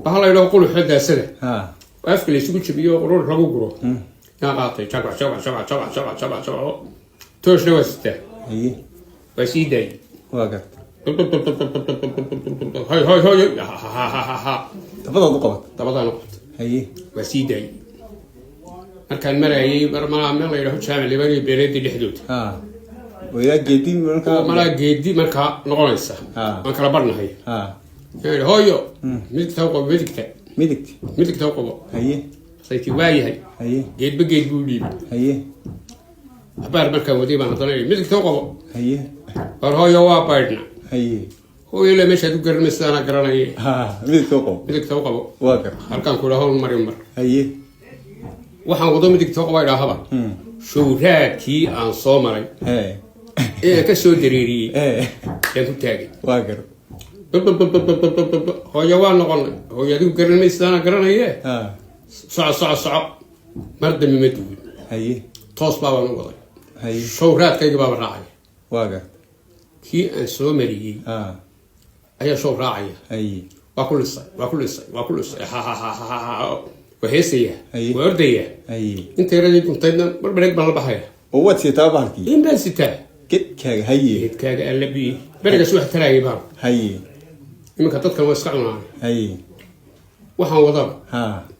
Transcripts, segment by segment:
Bahal la yidhaho quluxo daasada Ha. Oo afka la isugu jabiyo oo qurur lagu guro yaan qaatay. Jabac, jabac, jabac, jabac, jabac, jabac, jabac. Tooshna waa sitaa. Haye. Waa sii daayay. Waa garta. Hoy, hoy, hoy, ha, ha, ha, ha, ha. Dabadaad u qabat? Dabadaan u qabtay. Haye. Waa sii daayay. Markaan marayay mar malaa meel la yidhaho Jaamac Liban iyo Beeleedii dhexdooda. Ha, wayaa geedi markaa. Oo malaa geedi markaa noqonaysa. Waan kala barnahay. Yaan idhi, "Hooyo, midigta u qabo, midigta." Midigta? "Midigta u qabo." Haye. Sayti waa yahay. Haye. Geedba geed buu dhiibay. Haye. Abaar markaan waday baan haddana idhi, "Midigta u qabo." Haye. "War hooyo, waa baydhna." Haye. "Hooyo, ile meeshaad u garanaysa anaa garanaya." Ha, midigta u qabo. "Midigta u qabo." Waa garta. Halkaan ku idhaa, marin mar. Haye. Waxaan wado, "Midigta u qabo" idhaahaba, showraadkii aan soo maray ee aan ka soo dareeriyey yaan ku taagay. Waa garta. Babababababababa. "Hooyo, waa noqonay." "Hooyo, adigu garan maysa, anaa garanaye." Soco, soco, soco. Mar dambe ma duwin. Haye. Toos baabaan u waday. Haye. Showraadkayga baaba raacaya. Waa garta. Kii aan soo mariyey ayaa show raacaya. Haye. Waa ku lisay, waa ku lisay, waa ku lisay. Ha, ha, ha, ha, ha. Waa heesaya. Haye. Waa ordaya. Haye. Inta yaradii guntaydna mar bereeg baan la baxaya. Oo waad sitaa bahalkii? In baan sitaa. Gedkaaga, haye. Geedkaaga alla biyi berigaas wax taraayay baan. Haye. Iminka dadkan waa iska cunaan. Haye. Waxaan wadaba,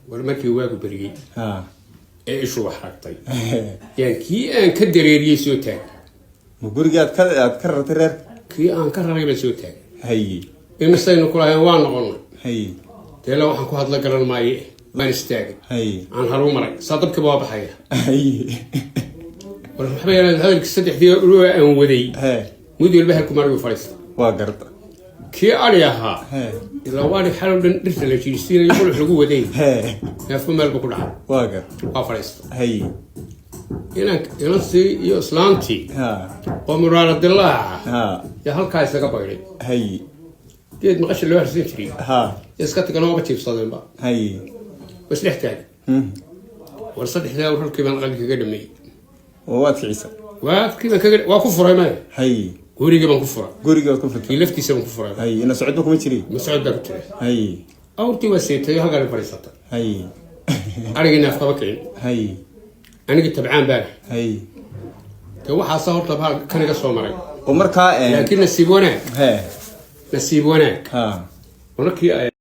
war markii waagu beriyey ee ishu wax ragtay yaan kii aan ka dareeriyey soo taagay. Ma guriga aad ka rartay reerka? Kii aan ka raray baan soo taagay. Haye. Imisaynu kulahayn, "Waa noqonay." Haye. Deela waxaan ku hadla garan maaye, waan istaagay. Haye. Aan haru maray saa dabkiiba waa baxaya. Haye. War waxba yaraan hadalkii saddexdii ulua aan waday, mid walba halku maray fadhiista. Waa garta. Kii adhi ahaa, ilaa waa adhi xalow dhan dhirta la jiirsiinayo, qulux lagu waday, neefku meel buu ku dhacay. Waa garta. Waa fadhiista. Haye. Inan inantii iyo islaantii oo muraara dilaaca yaa halkaa isaga baydhay. Haye. Geed maqasha loo harsan jiray iska tagana, waaba jiibsadeenba. Haye. Waa isdhex taagay. War saddexdaa rarkii baan qalbi kaga dhameeyey. Oo waad kicisa? Waadkii baan kaga, waa ku furay maya. Haye. Gurigii baan ku furay. Guriga waad ku furtay? Kii laftiisa baan ku furay. Haye, ina socodba kuma jiri. Ma socod baa ku jira. Haye. Awrtii waa seetay oo halkaan fadhiisatay. Haye. Arigii neef kaba kicin. Haye. Anigii tabcaan baana. Haye. Dee waxaasa horta baa kan iga soo maray. Oo markaa Laakiin nasiib wanaag, nasiib wanaag, markii ay